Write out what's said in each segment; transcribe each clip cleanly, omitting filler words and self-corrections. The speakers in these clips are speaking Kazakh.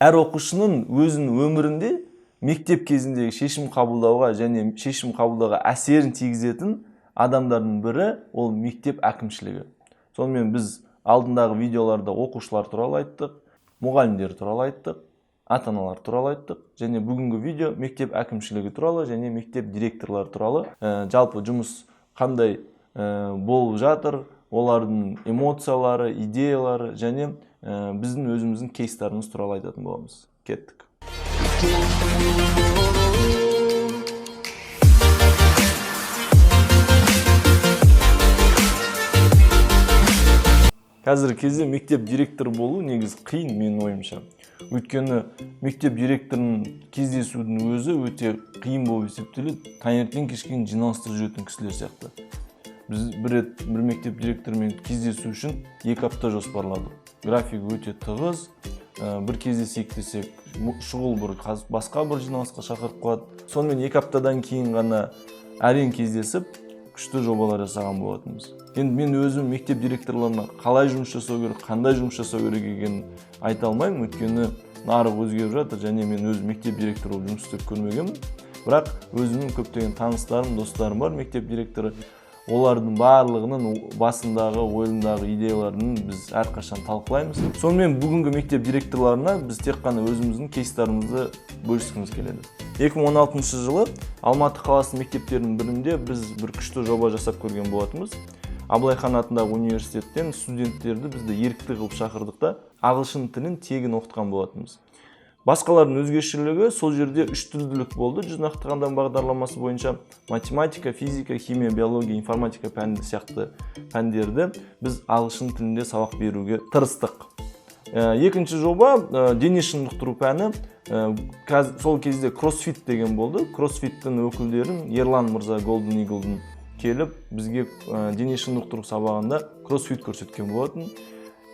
Әр оқушының өзінің өмірінде мектеп кезіндегі шешім қабылдауға және шешім қабылдауға әсерін тигізетін адамдардың бірі ол мектеп әкімшілігі. Сонымен, біз алдындағы видеоларда оқушылар туралы айттық, мұғалімдер туралы айттық, ата аналар туралы айттық және бүгінгі видео мектеп әкімшілігі туралы және мектеп директорлары туралы. Жалпы жұмыс қандай болып жатыр, олардың эмоциялары, идеялары және біздің өзіміздің кейстарымыз туралы айтатын боламыз. Кеттік. Қазіргі кезде мектеп директоры болу негізі қиын, менің ойымша. Өйткені мектеп директорының кездесудің өзі өте қиын болып есептеледі. Таңертең кешке дейін жиналыста жүретін кісілер сияқты. Біз бір рет бір мектеп директорымен кездесу үшін 2 апта жоспарладық. График өте тығыз. Бір кездесейік десек, шұғыл бір басқа бір жиналысқа шақырып қояды. Сонымен, 2 аптадан кейін ғана әрең кездесіп, күшті жобалар жасаған болатынбыз. Енді мен өзім мектеп директорларына қалай жұмыс жасау керек, қандай жұмыс жасау керек екенін айта алмаймын, өйткені нарық өзгеріп жатыр және мен өзім мектеп директоры болып жұмыс істеп көрмегенмін. Бірақ өзімнің көптеген таныстарым, достарым бар мектеп директоры. Олардың барлығының басындағы, ойындағы идеяларын біз әрқашан талқылаймыз. Сонымен, бүгінгі мектеп директорларына біз тек қана өзіміздің кейстарымызды бөліскіміз келеді. 2016 жылы Алматы қаласының мектептерінің бірінде біз бір күшті жоба жасап көрген болатынбыз. Абылай хан атындағы университеттен студенттерді бізді ерікті қылып шақырдық та, ағылшын тілін тегін оқытқан болатынбыз. Басқалардың өзгешелігі, сол жерде үш тілділік болды. 100 нақты қадам бағдарламасы бойынша математика, физика, химия, биология, информатика пәні сияқты пәндерді біз ағылшын тілінде сабақ беруге тырыстық. Екінші жоба дене шынықтыру пәні. Сол кезде кроссфит деген болды. Кроссфиттің өкілдерін, Ерлан мырза, Golden Eagle-дың келіп, бізге дене шынықтыру сабағында кроссфит көрсеткен болатын.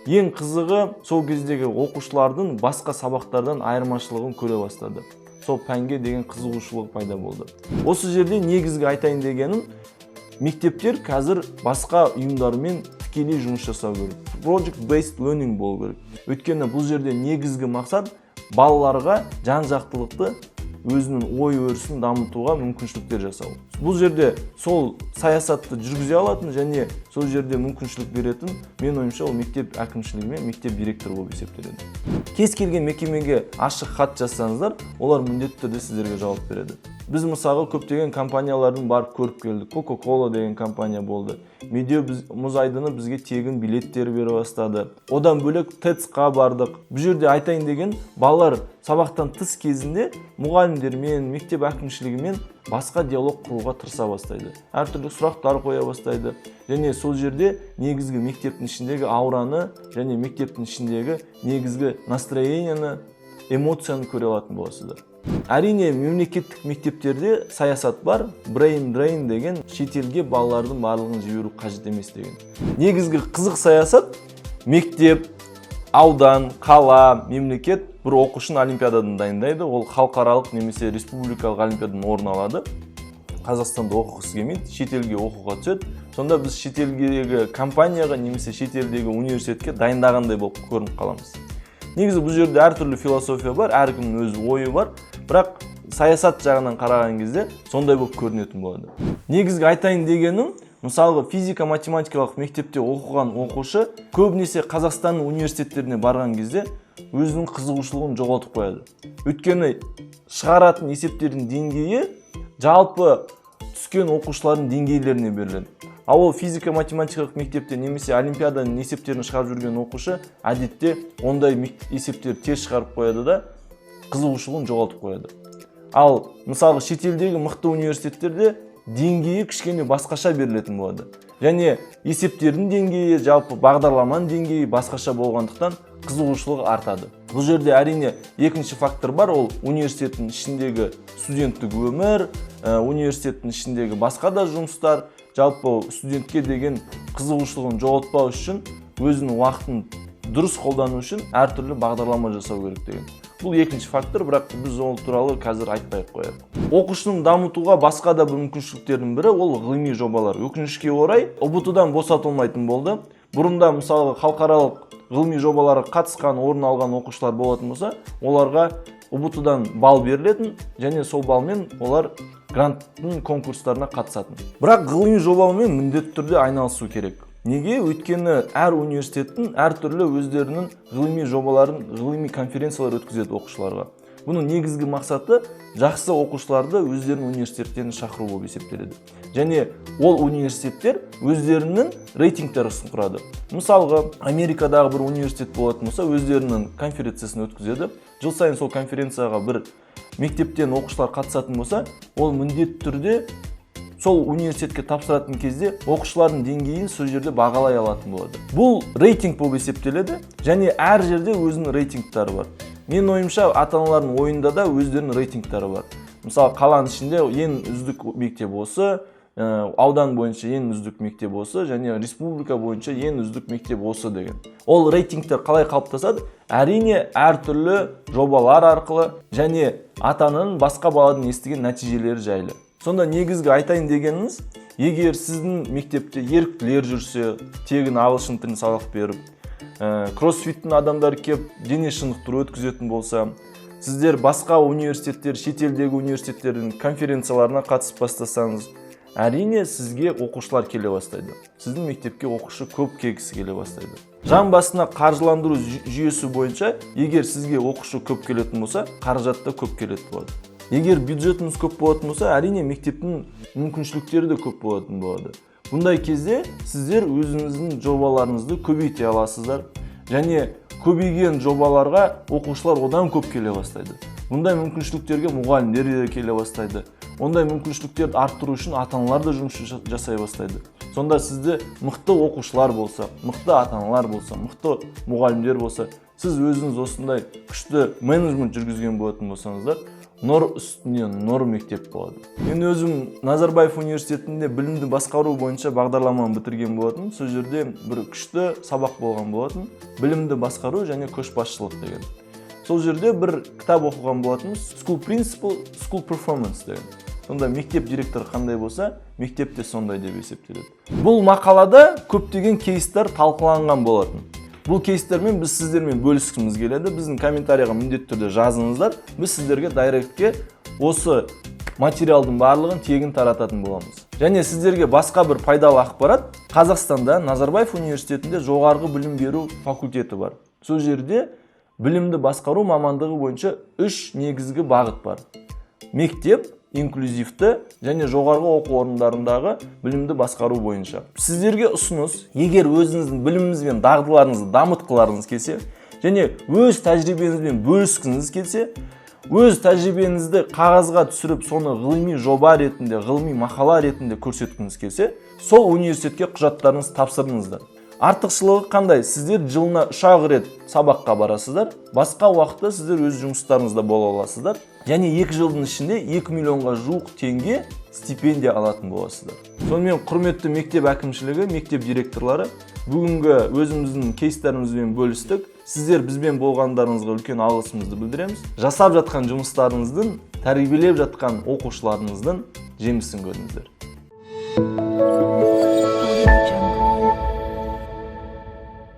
Ең қызығы, сол кездегі оқушылардың басқа сабақтардан айырмашылығын көре бастады, сол пәнге деген қызығушылығы пайда болды. Осы жерде негізгі айтайын дегенім, мектептер қазір басқа ұйымдармен тікелей жұмыс жасау керек, project based learning болу керек. Өйткені бұл жерде негізгі мақсат балаларға жан жақтылықты, өзінің ой өрісін дамытуға мүмкіншіліктер жасау. Бұл жерде сол саясатты жүргізе алатын және сол жерде мүмкіншілік беретін, менің ойымша, ол мектеп әкімшілігі мен мектеп директоры болып есептеледі. Кез келген мекемеге ашық хат жазсаңыздар, олар міндетті түрде сіздерге жауап береді. Біз, мысалға, көптеген компаниялардың барып көріп келдік. Кока Кола деген компания болды, Медеу, біз, мұз айдыны бізге тегін билеттер бере бастады. Одан бөлек ТЭЦ-қа бардық. Бұл жерде айтайын деген, балалар сабақтан тыс кезінде мұғалімдермен, мектеп әкімшілігімен басқа диалог құруға тырыса бастайды, әртүрлі сұрақтар қоя бастайды және сол жерде негізгі мектептің ішіндегі аураны және мектептің ішіндегі негізгі настроениені, эмоцияны көре алатын боласыздар. Әрине, мемлекеттік мектептерде саясат бар, brain drain деген, шетелге балалардың барлығын жіберу қажет емес деген. Негізгі қызық саясат: мектеп, аудан, қала, мемлекет бір оқушыны олимпиададан дайындайды, ол халықаралық немесе республикалық олимпиададан орын алады, Қазақстанда оқығысы келмейді, шетелге оқуға түседі. Сонда біз шетелдегі компанияға немесе шетелдегі университетке дайындағандай болып көрініп қаламыз. Негізі, бұл жерде әртүрлі философия бар, әркімнің өз ойы бар, бірақ саясат жағынан қараған кезде сондай болып көрінетін болады. Негізгі айтайын дегенім, мысалға, физика математикалық мектепте оқыған оқушы көбінесе Қазақстанның университеттеріне барған кезде өзінің қызығушылығын жоғалтып қояды. Өйткені шығаратын есептердің деңгейі жалпы түскен оқушылардың деңгейлеріне беріледі. Ал ол физика математикалық мектепте немесе олимпиаданың есептерін шығарып жүрген оқушы әдетте ондай есептерді тез шығарып қояды да, қызығушылығын жоғалтып қояды. Ал мысалға, шетелдегі мықты университеттерде деңгейі кішкене басқаша берілетін болады және есептердің деңгейі, жалпы бағдарламаның деңгейі басқаша болғандықтан, қызығушылығы артады. Бұл жерде, әрине, екінші фактор бар, ол университеттің ішіндегі студенттік өмір, университеттің ішіндегі басқа да жұмыстар. Жалпы студентке деген қызығушылығын жоғалтпау үшін, өзінің уақытын дұрыс қолдану үшін әртүрлі бағдарлама жасау керек деген. Бұл екінші фактор, бірақ біз ол туралы қазір айтпай ақ қояйық. Оқушының дамытуға басқа да бір мүмкіншіліктердің бірі ол ғылыми жобалар. Өкінішке орай, ҰБТ-дан босатылмайтын болды. Бұрында, мысалы, халықаралық Ғылыми жобаларға қатысқан, орын алған оқушылар болатын болса, оларға ҰБТ-дан балл берілетін және сол балмен олар гранттың конкурстарына қатысатын. Бірақ ғылыми жобамен міндетті түрде айналысу керек. Неге? Өйткені әр университеттің әртүрлі өздерінің ғылыми жобаларын, ғылыми конференциялар өткізеді оқушыларға. Бұның негізгі мақсаты жақсы оқушыларды өздерінің университеттеріне шақыру болып есептеледі. Және ол университеттер өздерінің рейтингтерін құрады. Мысалға, Америкадағы бір университет болатын болса, өздерінің конференциясын өткізеді. Жыл сайын сол конференцияға бір мектептен оқушылар қатысатын болса, ол міндетті түрде сол университетке тапсыратын кезде оқушылардың деңгейін сол жерде бағалай алатын болады. Бұл рейтинг болып есептеледі және әр жерде өзінің рейтингтары бар. Менің ойымша, ата-аналардың ойында да өздерінің рейтингтары бар. Мысалы, қаланың ішінде ең үздік мектеп осы, аудан бойынша ең үздік мектеп осы және республика бойынша ең үздік мектеп осы деген. Ол рейтингтер қалай қалыптасады? Әрине, әртүрлі жобалар арқылы және ата-ананың басқа баладан естіген нәтижелері жайлы. Сонда негізгі айтайын дегеніміз, егер сіздің мектепте еріктілер жүрсе, тегін ағылшын тілін сабақ беріп, кроссфиттің адамдары келіп дене шынықтыру өткізетін болса, сіздер басқа университеттер, шетелдегі университеттердің конференцияларына қатысып бастасаңыз, әрине, сізге оқушылар келе бастайды. Сіздің мектепке оқушы көп келгісі келе бастайды. Жан басына қаржыландыру жүйесі бойынша, егер сізге оқушы көп келетін болса, қаражат та көп келетін болады. Егер бюджетіңіз көп болатын болса, әрине, мектептің мүмкіншіліктері де көп болатын болады. Бұндай кезде сіздер өзіңіздің жобаларыңызды көбейте аласыздар және көбейген жобаларға оқушылар одан көп келе бастайды. Бұндай мүмкіншіліктерге мұғалімдер де келе бастайды. Ондай мүмкіншіліктерді арттыру үшін ата-аналар да жұмыс жасай бастайды. Сонда сізде мықты оқушылар болса, мықты ата-аналар болса, мықты мұғалімдер болса, сіз өзіңіз осындай күшті менеджмент жүргізген болатын болсаңыздар, нұр үстіне нұр мектеп болады. Мен өзім Назарбаев университетінде білімді басқару бойынша бағдарламаны бітірген болатын. Сол жерде бір күшті сабақ болған болатын: білімді басқару және көшбасшылық деген. Сол жерде бір кітап оқыған болатынбыз, School Principal, School Performance деген. Сонда мектеп директоры қандай болса, мектеп те сондай деп есептеледі. Бұл мақалада көптеген кейстер талқыланған болатын. Бұл кейстермен біз сіздермен бөліскіміз келеді. Біздің комментарийға міндетті түрде жазыңыздар. Біз сіздерге директке осы материалдың барлығын тегін тарататын боламыз. Және сіздерге басқа бір пайдалы ақпарат: Қазақстанда Назарбаев университетінде жоғарғы білім беру факультеті бар. Сол жерде білімді басқару мамандығы бойынша үш негізгі бағыт бар: мектеп, инклюзивті және жоғарғы оқу орындарындағы білімді басқару бойынша. Сіздерге ұсыныс: егер өзіңіздің біліміңіз бен дағдыларыңызды дамытқыларыңыз келсе және өз тәжірибеңізбен бөліскіңіз келсе, өз тәжірибеңізді қағазға түсіріп, соны ғылыми жоба ретінде, ғылыми мақала ретінде көрсеткіңіз келсе, сол университетке құжаттарыңызды тапсырыңыздар. Артықшылығы қандай? Сіздер жылына үш-ақ рет сабаққа барасыздар, басқа уақытта сіздер өз жұмыстарыңызда бола аласыздар және 2 жылдың ішінде 2 миллионға жуық теңге стипендия алатын боласыздар. Сонымен, құрметті мектеп әкімшілігі, мектеп директорлары, бүгінгі өзіміздің кейстерімізбен бөлістік. Сіздер бізбен болғандарыңызға үлкен алғысымызды білдіреміз. Жасап жатқан жұмыстарыңыздың, тәрбиелеп жатқан оқушыларыңыздың жемісін көріңіздер.